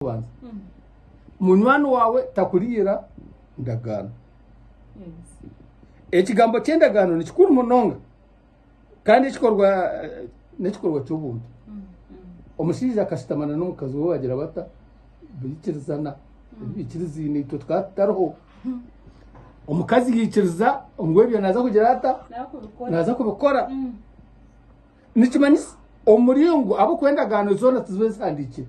Kubanza, munywani waawe takuriira ndagaano. Ekigambo ky'endagaano ni kikuru munonga kandi ekikorwa n'ekikorwa ky'obuntu. Omushaija akashutamana n'omukazi we bagira bata baikirizana ebi baikirizaine itwe tukaba tutariho. Omukazi yaikiriza ngu ebyo naaza kugira ata? Naaza kubikora. Nikimanyisa omuringo ahabw'okuba endagaano zoona tiziba zihandiikire.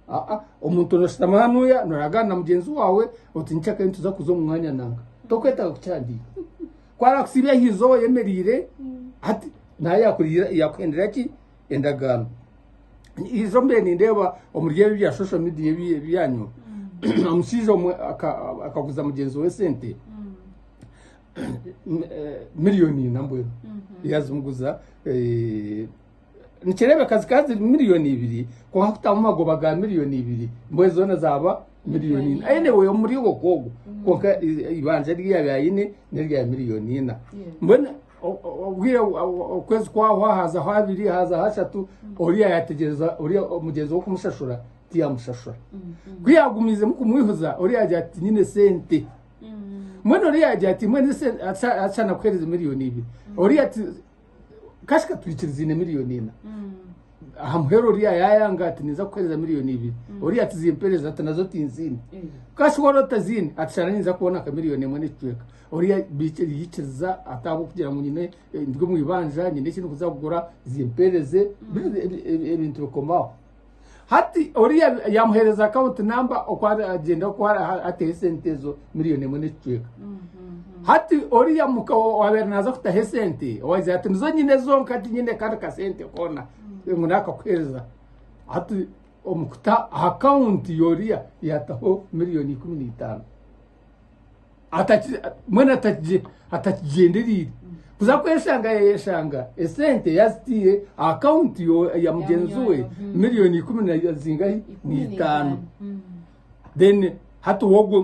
Aa, omuntu noshutama hanuya noragaana na mugyenzi waawe oti nkyakare nituza kuza omu mwanya nanka. Tokwetaaga kukihandiika. Ku arakusiiba aha izooba oyemereire, hati nawe yakuriira yakuhendera ki? Endagaano. Ijo mbaire nindeeba omuri ebi bya social media ebi ebyanyu, omushaija omwe akaguza mugyenzi we esente. Miriyoni ina mbwenu yazimuguza nikireebeka zikaba ziri miriyoni ibiri kwonka kutamu amagoba ga miriyoni ibiri mbwenu zoona zaaba miriyoni ina anyway omu muringo nk'ogwo kwonka eibanja eri yaabaire aine n'erya miriyoni ina mbwenu obwire okwezi kwahwa haazaho abiri haazaho ashatu oriya yaategyereza oriya mugyenzi we okumushashura tiyamushashura ku yaagumiizemu kumwihuza oriya yaagira ati tinyine sente. Mbwenu oriya yaagira ati mbwenu ese ati shana kuheereza miriyoni ibiri. Oriya ati kashika twikirizaine miriyoni ina. Aha muheru oriya yaayanga ati ninza kukuheereza miriyoni ibiri. Oriya ati zimpeereze ati nazo tinziine. Kashi waaba otaziine ati shana ninza kubona nka miriyoni emwe n'ekicweka. Oriya yaikiriza ati ahabw'okugira ngu nyine ndi omu ibanja nyine eki ndikuza kugura zimpeereze ebintu bikoma aho. Hati oriya yamuheereza account number oku agyenda oku ateho esente ezo miriyoni emwe n'ekicweka. Hati oriya muka owabaire naaza kutaho esente owaagira ati nizo nyine zonka tinyine kandi kasente koona ngu naakakuheereza. Hati omu kuta aha account y'oriya yaataho miriyoni 15. Mbwenu atakigyendereire kuza kweshanga yayeshanga esente yazitiire aha akawunti ya mugyenzi we miriyoni ikumi na zingahi n'itaano then hati ogwo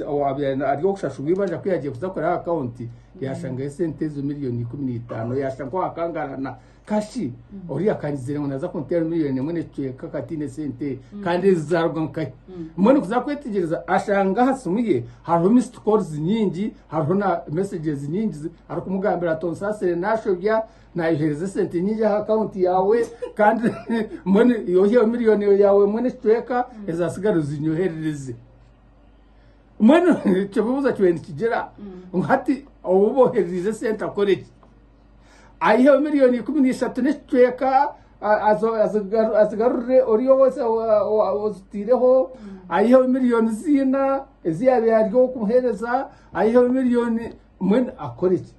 owaabaire ari ow'okushashurwa eibanja ku yaagiire kuza kureba aha akawunti yaashangayo esente ezo miriyoni 15 yaashusha nk'owaakangarana Kashi oriya akangizire ngu naza kunteera miriyoni emwe n'ekicweka katiine sente kandi ezi zaruga nkahi? Mbwenu kuza kwetegyereza ashanga aha simu ye hariho missed calls nyingi hariho na messages nyingi arikumugambira ati onsaasire nashobya nayohereza esente nyingi aha akawunti yaawe kandi mbwenu yohireho miriyoni yaawe emwe n'ekicweka ezasigara ozinyoherereze. Mbwenu ekibuuzo kibaire nikigira ngu hati ou bohereriize esente akore ki? Aiheho miriyoni 13 n'ekicweka azigarurire ori ozitaireho, aiheho miriyoni ziina ezi yaabaire ari ow'okumuheereza, aiheho miriyoni mbwenu akore ki?